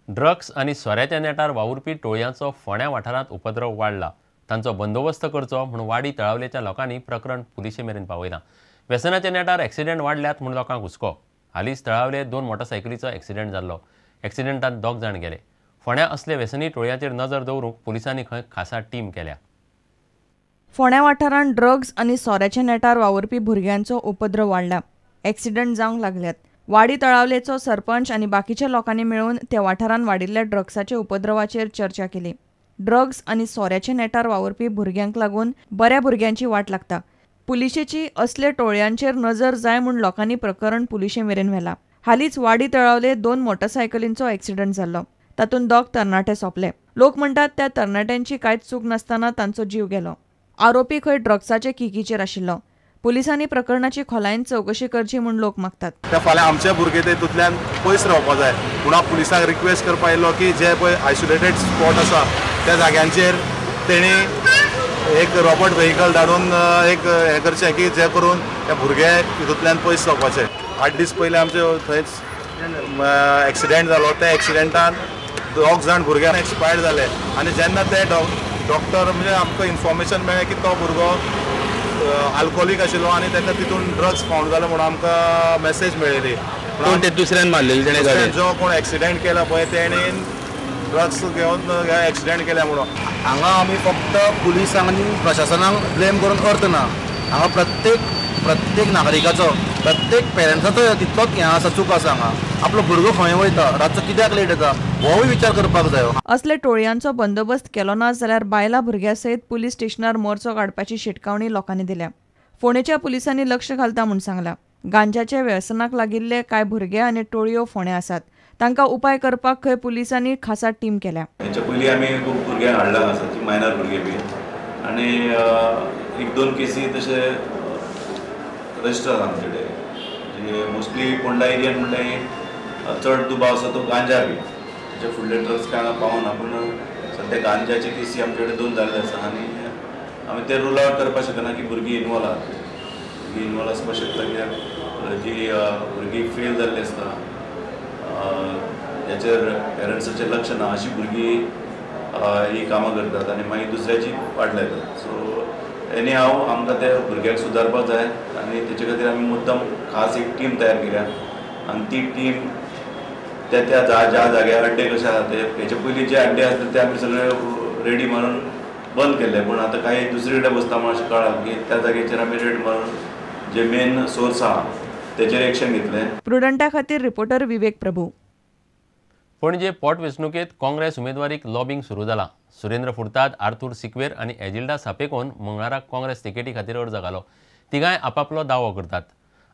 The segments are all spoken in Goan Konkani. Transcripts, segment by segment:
ड्रग्स आनी सोऱ्याच्या नेटार वावुरपी टोळयांचो फोंड्या वाठारांत उपद्रव वाडला. तांचो बंदोबस्त करचो म्हूण वाडी तळावलेच्या लोकांनी प्रकरण पुलिशे मेरेन पावयलां. व्यसनाच्या नेटार एक्सिडेंट वाडल्यात म्हूण लोकांक हुस्को. हालींच तळावले 2 मोटरसायकलीचो एक्सिडेंट जाल्लो. एक्सिडेंटांत 2 जाण गेले. फोंड्या असले व्यसनी टोळयांचेर नजर दवरूंक पुलिसांनी खंय खासा टीम केल्या. फोंड्या वाठारांत ड्रग्स आनी सोऱ्याच्या नेटार वावुरपी भुरग्यांचो उपद्रव वाडला. एक्सिडेंट जावंक लागल्यात. वाडी तळावलेचो सरपंच आनी बाकीच्या लोकांनी मेळून त्या वाठारांत वाडिल्ल्या ड्रग्साच्या उपद्रवाचेर चर्चा केली. ड्रग्स आनी सोऱ्याच्या नेटार वावुरपी भुरग्यांक लागून बऱ्या भुरग्यांची वाट लागता. पुलिशेची असले टोळयांचेर नजर जाय म्हूण लोकांनी प्रकरण पुलिशे मेरेन व्हेलां. हालींच वाडी तळावले 2 मोटरसायकलींचो एक्सिडंट जाल्लो. तातूंत 2 तरणाटे सोंपले. लोक म्हणटात त्या तरणाट्यांची कांयच चूक नासतना तांचो जीव गेलो. आरोपी खंय ड्रग्साचे किकीचेर आशिल्लो. पुलिसांनी प्रकरणाची खोलायेन चवकशी करची म्हूण लोक मागतात. त्या फाल्यां आमचे भुरगे तितूंतल्यान पयस रावपा जाय म्हूण हांव पुलिसांक रिक्वेस्ट करपा येयलो की जे पळय आयसोलेटेड स्पॉट आसा त्या जाग्यांचेर तेणी एक रोबोट व्हेकल धाडून एक हें करचें की जे करून ते भुरगे तितूंतल्यान पयस जावपाचे. 8 दीस पयलीं आमचे थंयच एक्सिडेंट जालो. त्या एक्सिडेंटान 2 जाण भुरग्यांक एक्सपायर्ड जाले आनी जेन्ना ते डॉक्टर म्हणजे आमकां इन्फॉर्मेशन मेळ्ळें की तो भुरगो आल्कोहोलीक आशिल्लो आनी ताका तितून ड्रग्स फावंड जाले म्हणून आमकां मॅसेज मेळ्ळी. कोण ते दुसऱ्यान मारलेले तेणें जो कोण एक्सिडेंट केला पळय तेणेन ड्रग्स घेवन एक्सिडेंट केल्या म्हणून. हांगा आमी फक्त पुलिसांक आनी प्रशासनाक ब्लेम करून अर्थ ना. हांगा प्रत्येक नागरिकाचो, प्रत्येक पेरंट्साचो तितलोच हें आसा, चूक आसा. हांगा आपलो भुरगो खंय वयता, रातचो कित्याक लेट येता होवूय विचार करपाक जायो. असले टोळयांचो बंदोबस्त केलो ना जाल्यार बायलां भुरग्यां सयत पुलीस स्टेशनार मोर्चो काडपाची शिटकावणी लोकांनी दिल्या. फोंडेच्या पुलिसांनी लक्ष घालता म्हूण सांगलां. गांजाच्या व्यसनाक लागिल्ले कांय भुरगे आनी टोळयो फोंड्या आसात. तांकां उपाय करपाक खंय पुलिसांनी खासा टीम केल्या. हेच्या पयलीं आमी खूब भुरग्यांक हाडला आसा, ती मायनर भुरगे बी, आनी 1-2 केसी तशे रजिस्टर आसा आमचे कडेन. जे मोस्टली फोंडा एरियान म्हणल्यार चड दुबाव आसा तो गांजा बी. तेच्या फुडले ड्रग्स काय हांगा पावना, पूण सद्या गांजाचे केसी आमचे कडेन 2 जाल्ले आसा आनी आमी ते रूल आवट करपाक शकना की भुरगीं इनवॉल्व आसा. भुरगीं इनवॉल्व आसपाक शकता कित्याक जी भुरगीं फेल जाल्ली आसता हेचेर पेरंट्साचें लक्ष ना, अशी भुरगीं ही कामां करतात आनी मागीर दुसऱ्याची वाट लायतात. सो एनी हाव आमकां त्या भुरग्याक सुदारपाक जाय आनी तेचे खातीर आमी मुद्दम खास एक टीम तयार केल्या आनी ती टीम त्या त्या ज्या जाग्यार अड्डे कशे आसा ते हेचे पयलीं जे अड्डे आसले ते आमी सगळे रेडी मारून बंद केल्ले, पूण आतां कांय दुसरे कडेन बसता म्हूण अशें कळ्ळां की त्या जाग्याचेर आमी रेड मारून जे मेन सोर्स आसा तेचेर एक्शन घेतलें. प्रुडंटा खातीर रिपोर्टर विवेक प्रभू. पणजे पोटवेंचणुकेंत काँग्रेस उमेदवारीक लॉबींग सुरू जालां. सुरेंद्र फुर्ताद, आर्थूर सिक्वेर आनी एजिल्डा सापेकोन मंगळाराक काँग्रेस तिकेटी खातीर अर्ज घालो. तिगांय आपापलो दावो करतात.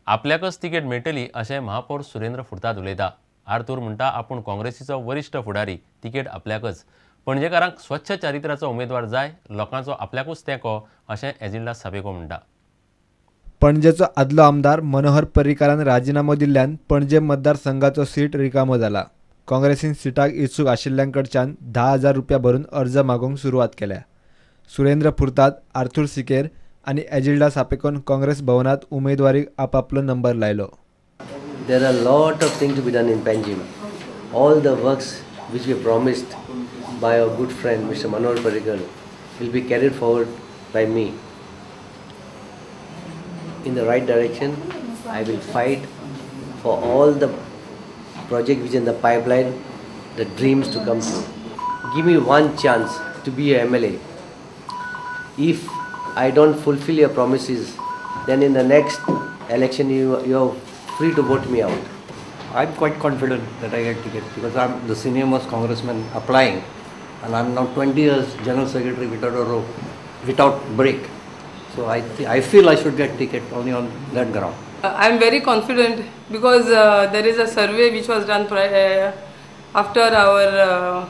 आपल्याकच तिकेट मेळटली अशें महापौर सुरेंद्र फुर्ताद उलयता. आर्थूर म्हणटा आपूण काँग्रेसीचो वरिश्ठ फुडारी, तिकेट आपल्याकच. पणजेकारांक स्वच्छ चारित्र्याचो उमेदवार जाय, लोकांचो आपल्याकूच तेंको अशें एजिल्डा सापेको म्हणटा. पणजेचो आदलो आमदार मनोहर पर्रीकारान राजिनामो दिल्ल्यान पणजे मतदारसंघाचो सीट रिकामो जाला. काँग्रेसीन सिटाक इत्सूक आशिल्ल्यांकडच्यान 10,000 रुपया भरून अर्ज मागोवंक सुरवात केल्या. सुरेंद्र फुर्ताद, आर्थूर सिकेर आनी एजिल्डा सापेकोन काँग्रेस भवनात उमेदवारीक आपापलो नंबर लायलो. There are lot of things to be done in Panjim. All the works which we promised by our good friend Mr. Manohar Parrikar will be carried forward by me. In the right direction, I will fight for all the projects which in the pipeline, the dreams to come true. Give me one chance to be a MLA. If I don't fulfill your promises, then in the next election you are free to vote me out. I'm quite confident that I get ticket because I'm the senior most congressman applying, and I'm now 20 years general secretary without a row, without break. So I feel I should get ticket only on that ground. I'm very confident because there is a survey which was done after our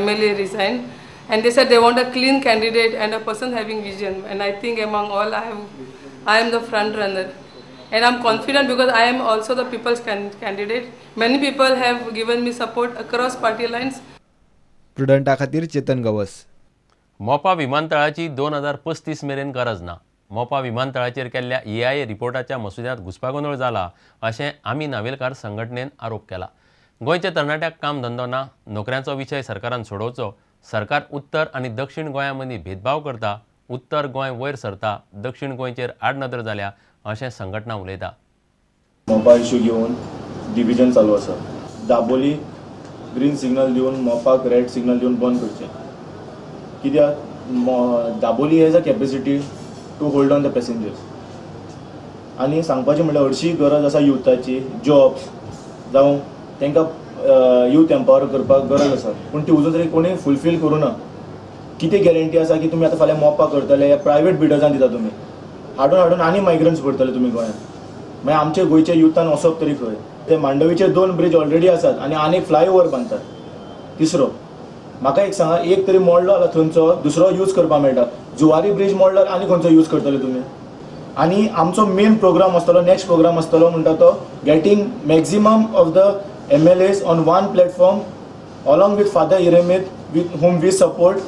MLA resigned, and they said they want a clean candidate and a person having vision, and I think among all I am the front runner, and I'm confident because I am also the people's candidate. Many people have given me support across party lines. प्रुडंटा खातीर चेतन गवस. मोपा विमानतळाची 2035 मेरेन गरज ना. मोपा विमानतळाचेर केल्ल्या EIA रिपोर्टाच्या मसुद्यांत घुस्पागोंदळ जाला अशें आमी नावेलकार संघटनेन आरोप केला. गोंयच्या तरणाट्याक काम धंदो ना, नोकऱ्यांचो विशय सरकारान सोडोवचो। सरकार उत्तर आनी दक्षिण गोंया मदीं भेदभाव करता, उत्तर गोंय वयर सरता, दक्षिण गोंयचेर आडनदर जाल्या अशें संघटना उलयता। मोपा इशू घेवन डिविजन चालू आसा। दाबोली ग्रीन सिग्नल दिवन मोपाक रेड सिग्नल दिवन बंद करचें, कित्याक Dabolim has a capacity to hold on the passengers. आनी सांगपाचें म्हणल्यार हरशी गरज आसा युथाची, जॉब्स जावं तांकां यूथ एम्पावर करपाक गरज आसा, पूण ती अजून तरी कोणी फुलफील करूं ना। कितें गॅरंटी आसा की तुमी आतां फाल्यां मोपा करतले या प्रायवेट बिडर्सान दिता, तुमी हाडून हाडून आनी मायग्रंट्स भरतले तुमी गोंयांत। मागीर आमचे गोंयच्या युथान वचप तरी खंय? ते मांडवीचे 2 ब्रिज ऑलरेडी आसात आनी आनीक फ्लायओवर बांदतात तिसरो। म्हाका एक सांगा, एक तरी मोडलो जाल्यार थंयचो दुसरो यूज करपाक मेळटा। जुवारी ब्रिज मोडलो आनी खंयचो यूज करतले तुमी? आनी आमचो मेन प्रोग्राम आसतलो, नेक्स्ट प्रोग्राम आसतलो म्हणटा तो getting maximum of the MLAs on one platform along with Father Irimit with whom we support.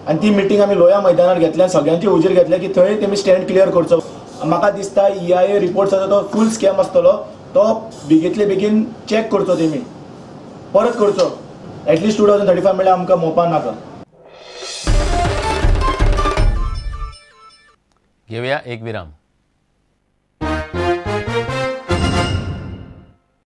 आनी ती मिटींग आमी लोया मैदानार घेतल्या, सगळ्यांचे हुजीर घेतल्या की थंय तेमी स्टँड क्लियर करचो। म्हाका दिसता EIA report आसा तो फूल स्कॅम आसतलो, तो बेगींतले बेगीन चॅक करचो, तेमी परत करचो। एटलिस्ट 2035 म्हणल्यार आमकां मोपा नाका। घेवया एक विराम।